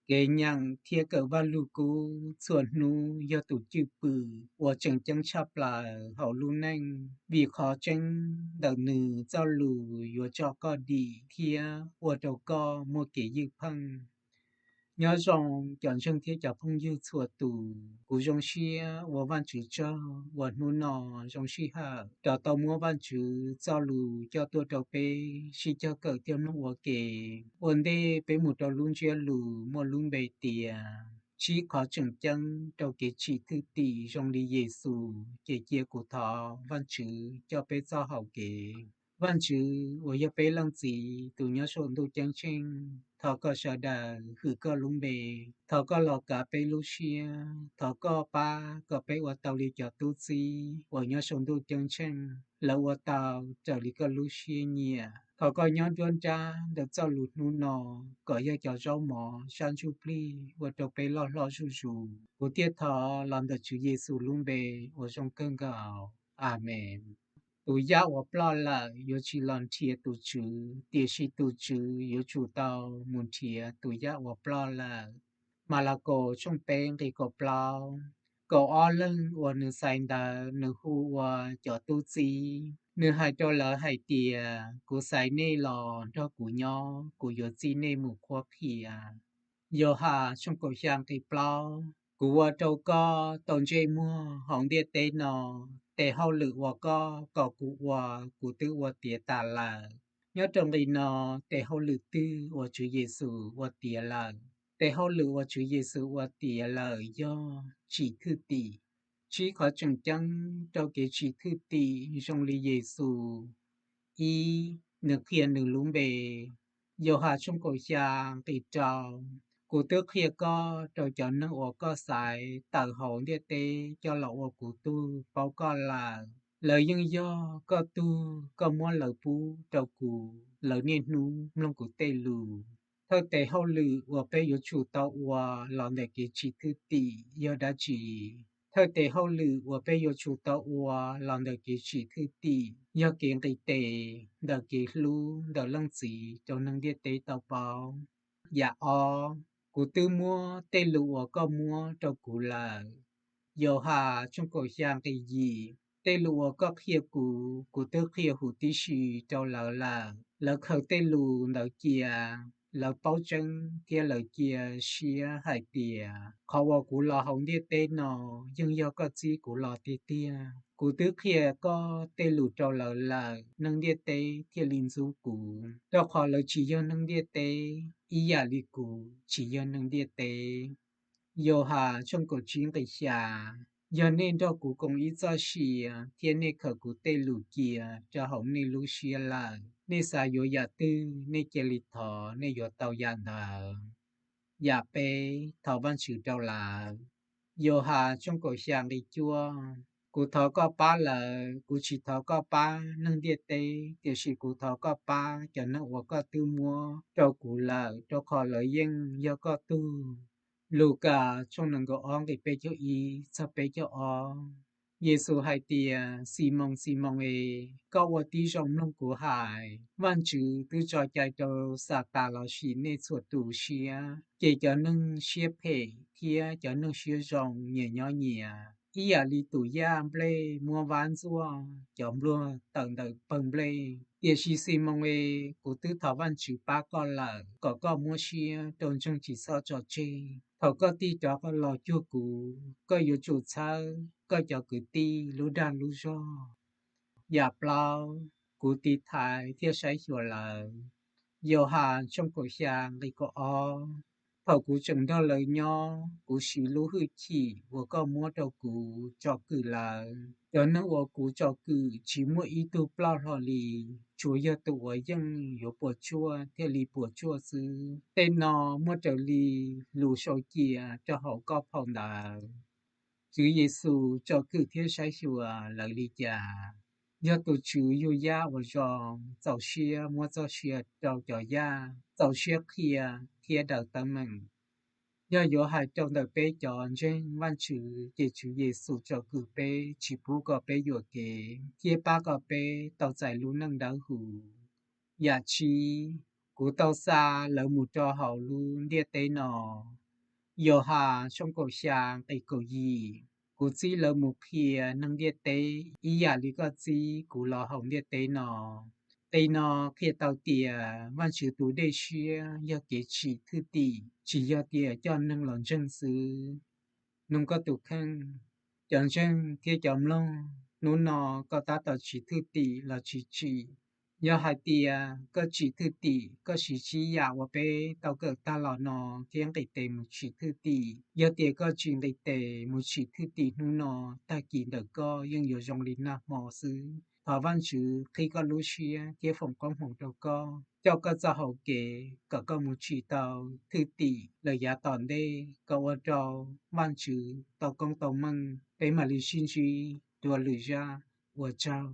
Kev nyeem thiab kawm Vajluskub txhua hnub yog tus cwj pwm uas tseem ceeb tshaj plaws hauv lub neej, vim qhov tseeb ntawm Nws Txojlus yuav tso koj dim thiab ua rau koj muaj kev ywj pheej. Nyob zoo cov ntseeg thiab cov phooj ywg txhua tus, kuv zoo siab ua Vajtswv tsaug uas hnub no zoo sij hawm rov tau muab Vajtswv Txojlus coj tuaj rau peb sib cog kawm thiab mloog ua ke. Ua ntej peb mus rau lub ntsiab lus muaj lub npe tias Tsib Qhov Tseem Ceeb rau Kev Tsim Thwj Tim Zoo li Yexus, ces cia kuv thov Vajtswv coj peb txoj hau kev. Vajtswv uas yog peb Leej Txiv tus nyob saum ntuj ceeb tsheej, thov kom sawv daws hwm koj lub npe. Thov koj los kav peb lub siab, thov koj pab kom peb ua tau li cov tub txib uas nyob saum ntuj ceeb tsheej, lawv ua tau raws li koj lub siab nyiam. Thov koj nyob nruab nrab ntawm Txojlus hnub no kom yog cov zaub mov sab ntsuj plig ua rau peb loj hlob zuj zus. Kuv thiaj thov los ntawm Tswv Yexus lub npe uas zoo kawg nkaus. Amees. Tus yaj uas ploj lawm yuav tsis los nrhiav tus tswv, tiam sis tus tswv yuav tsum tau mus nrhiav tus yaj uas ploj lawm. Malakaus tshooj peb nqe kaum plaub. Kaum ob leeg uas nws xaiv ntawd nws hu ua cov tub txib. Nws hais rau lawv hais tias, Kuv xaiv nej los nrog kuv nyob, kuv yuav txib nej mus qhuab qhia. Yauhas tshooj kaum xya nqe plaub. Kuv ua rau koj tau ntsej muag hauv ntiaj teb no, tes hauj lwm uas koj kom kuv ua, kuv twb ua tiav tas lawm. Nyob rau nqe no, tes hauj lwm twg uas Tswv Yexus ua tiav lawm? Tes hauj lwm uas Tswv Yexus ua tiav lawm yog tsim thwj tim. Tsib qhov tseem ceeb rau kev tsim thwj tim zoo li Yexus. Ib, nws qhia nws lub npe. Yauhas tshooj kaum xya nqe rau. Kuv twb qhia koj rau cov neeg uas koj xaiv tawm hauv ntiaj teb coj los ua kuv tug paub koj lawm. Lawv yeej yog koj tug, koj muab lawv pub rau kuv, lawv niaj hnub mloog kuv tej lus. Thawj tes hauj lwm uas peb yuav tsum tau ua los ntawm kev tsim thwj tim yog dab tsi? Thawj tes hauj lwm uas peb yuav tsum tau ua los ntawm kev tsim thwj tim yog kev nqis tes ntawm kev hlub ntawm Leej Txiv rau neeg ntiaj teb tau paub. Yam ob, kuv twb muab tej lus uas koj muab rau kuv lawm. Yauhas tshooj kaum xya nqe yim. Tej lus uas koj qhia kuv, kuv twb qhia huv tib si rau lawv lawm. Lawv khaws tej lus ntawd cia, lawv paub tseeb thiab lawv cia siab hais tias qhov uas kuv los hauv ntiaj teb no yeej yog koj txib kuv los tiag tiag. Kuv twb qhia koj tej lus rau lawv lawm, neeg ntiaj teb thiaj li ntxub kuv, rau qhov lawv tsis yog neeg ntiaj teb ib yam li kuv tsis yog neeg ntiaj teb. Yauhas tshooj kaum tsib nqe xya. Yog nej nrog kuv koom ib txoj sia thiab nej khaws kuv tej lus cia rau hauv nej lub siab lawm, nej xav yuav yam twg nej cia li thov, nej yuav tau yam ntawd. Yam peb, thov Vajtswv rau lawv. Yauhas tshooj kaum xya nqe cuaj. Kuv thov koj pab lawv, kuv tsis thov koj pab neeg ntiaj teb, tiam sis kuv thov koj pab cov neeg uas koj twb muab rau kuv lawm, rau qhov lawv yeej yog koj tug. Lukas tshooj nees nkaum ob nqe peb caug ib txog peb caug ob. Yexus hais tias, Ximoos, Ximoos es, koj ua tib zoo mloog kuv hais. Vajtswv twb tso cai rau Xatas los sim nej txhua tus siab, ces cov neeg siab phem thiab cov neeg siab zoo nyias nyob nyias. Ib yam li tus yaj nplej muab vab ntxuaj, cov npluag tawm ntawm pawg nplej. Tiam sis Ximoos es, kuv twb thov Vajtswv pab koj lawm, kom koj muab siab rau ntseeg tsis txhob tso tseg. Thaum koj tig rov los cuag kuv, koj yuav tsum txhawb koj cov kwv tij lub dag lub zog. Yam plaub, kuv tiv thaiv thiab saib xyuas lawv. Yauhas tshooj kaum xya nqe kaum ob. Thaum kuv tseem nrog lawv nyob, kuv siv lub hwj chim uas koj muab rau kuv tsom kwm lawv. Cov neeg uas kuv tsom kwm tsis muaj ib tug ploj hlo li, tsuas yog tus uas yeej yuav puas tsuaj thiaj li puas tsuaj xwb. Tej no muaj raws li lus sau cia rau hauv koj phau ntawv. Tswv Yexus tsom kwm thiab saib xyuas lawv li cas? Yog tus Tswv yug yaj uas zoo, txaus siab muab txoj sia rau cov yaj, txaus siab qhia thiab daws teeb meem. Yog yuav hais rau ntawm peb cov ntseeg Vajtswv ces Tswv Yexus tsom kwm peb tsis pub kom peb yuam kev thiab pab kom peb tau txais lub neej dawb huv. Yam tsib, Kuv tau xa lawv mus rau hauv lub ntiaj teb no. Yauhas tshooj kaum xya nqe kaum yim. Kuv txib lawv mus qhia neeg ntiaj teb ib yam li koj txib kuv los hauv ntiaj teb no. Nqe no qhia tau tias Vajtswv tus dej siab yog kev tsim thwj tim, tsis yog tias coj neeg los ntseeg xwb. Nug koj tus kheej, cov ntseeg thiab cov mloog, hnub no koj tab tom tsim thwj tim los tsis tsim? Yog hais tias koj tsim thwj tim, koj siv tsib yam uas peb tau kawm tag los no thiab nqis tes mus tsim thwj tim. Yog tias koj tsis nqis tes mus tsim thwj tim hnub no, tag kis ntawm koj yeej yuav zoo li nag hmo xwb. Thov Vajtswv qhib koj lub siab thiab foom koob hmoov rau koj, coj koj txoj hau kev kom koj mus tsim tau thwj tim lawm yav tom ntej kom ua rau Vajtswv tau koob tau meej. Peb mam li sib ntsib dua lwm zaj. Ua tsaug.